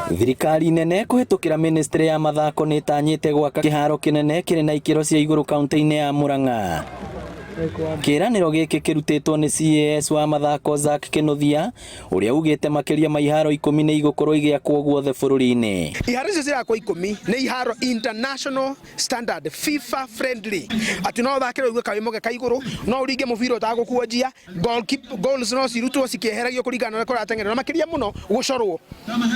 Thirikari nene kũhĩtũkĩra ministry ya mathako nĩ ĩtanyĩte gwaka kĩharo kĩnene kĩrĩ na ikĩro cia igũrũ kaunti-inĩ ya Murang'a. Kĩĩranĩro gĩkĩ kĩrutĩtwo nĩ CAS wa mathako Zack Kinuthia ũrĩa ugĩte makĩria ma iharo ikũmi nĩ igũkorwo igĩakwo guothe bũrũri-inĩ. Iharo icio cirakwo ikũmi nĩ iharo international standard FIFA friendly atĩ no ũthakĩre ũigue kawĩ mũgeka igũrũ no ũringe mũbira ũtagũkuonjia goal keep, goals no cirutwo cikĩeheragio kũringana na ũrĩa kũrateng'erwo na makĩria mũno gũcorwo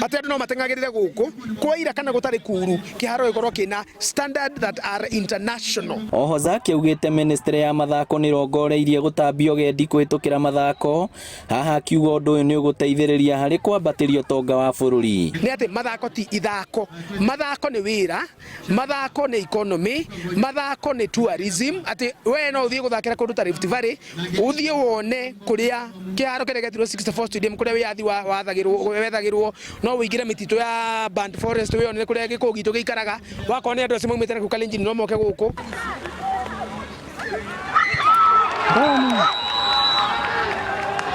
atĩ andũ no mateng'agĩrĩre gũkũ kwaira kana gũtarĩ kuru kĩharo gĩkorwo kĩna standard that are international. Oho Zack augĩte ministry ya mathako nĩrongoreirie gũtambia ũgendi kũhĩtũkĩra mathako Haha akiuga ũndũ ũyũ nĩ ũgũteithĩrĩria harĩ kwambatĩria ũtonga wa bũrũri. Nĩ atĩ mathako ti ithako, mathako nĩ wĩra, mathako nĩ economy, mathako nĩ tourism, atĩ we no ũthiĩ gũthakĩra kũndũ ta Rift Valley, ũthiĩ wone kũrĩa kĩharo kĩrĩa gĩetirwo 64 Stadium kũrĩa wĩyathi wathagĩrwo wethagĩrwo, no ũingĩre mĩtitũ ya Burnt Forest wĩyonere kũrĩa gĩkũyũ gitũ gĩikaraga, wakorwo nĩ andũ acio maumĩte na kũu Kalenjin no moke gũkũ.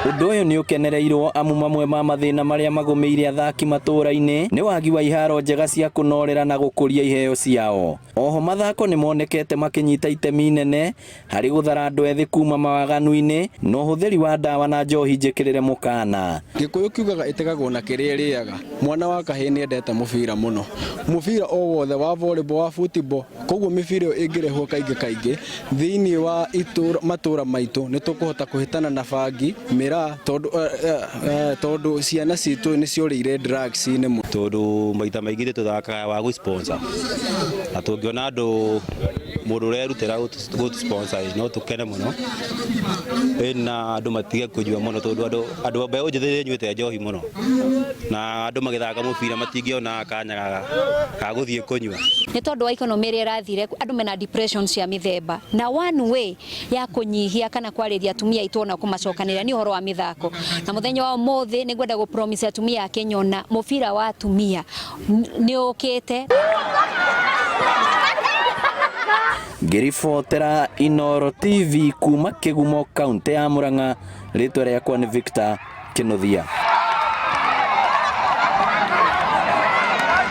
Ũndũ ũyũ nĩ ũkenereirwo amu mamwe ma mathĩna marĩa magũmĩire athaki matũra-inĩ nĩ wagi wa iharo njega cia kũnorera na gũkũria iheo ciao. Oho mathako nĩ monekete makĩnyita itemi inene harĩ gũthara andũ ethĩ kuma mawaganu-inĩ na ũhũthĩri wa ndawa na njohi njĩkĩrĩre mũkana. Gĩkũyũ kiugaga ĩtegagwo na kĩrĩa ĩrĩaga. Mwana wa kahĩĩ nĩendete mũbira mũno. Mũbira o wothe wa volleyball, wa football, Koguo mĩbira ĩyo ĩngĩrehwo kaingĩ kaingĩ thĩinĩ wa itũra, matũra maitũ nĩ tũkũhota kũhĩtana na bangi, mĩraa tondũ, uh, uh, tondũ ciana citũ nĩ ciorĩire drugs-inĩ mũno. Tondũ maita maingĩ ithuĩ tũthakaga wa gũ sponsor na tũngĩona andũ mũndũ ũrerutĩra gũ sponsor no tũkene mũno na andũ matige kũnyua mũno tondũ andũ andũ mbeũ njĩthĩ nĩ ĩnyuĩte njohi mũno na andũ magĩthaka mũbira matingĩona kanya ga gũthiĩ kũnyua. Nĩ tondũ wa economy ĩrĩa ĩrathire andũ mena depression cia mĩthemba na one way ya kũnyihia kana kwarĩria atumia aitũ ona kũmacokanĩrĩria nĩ ũhoro wa mĩthako na mũthenya wa ũmũthĩ nĩ ngwenda gũ promise atumia a Kenya ona mũbira wa atumia nĩ ũkĩte. Ngĩribotera Inooro TV kuma Kĩgumo, kaũntĩ ya Murang'a, rĩtwa rĩakwa nĩ Victor Kĩnuthia.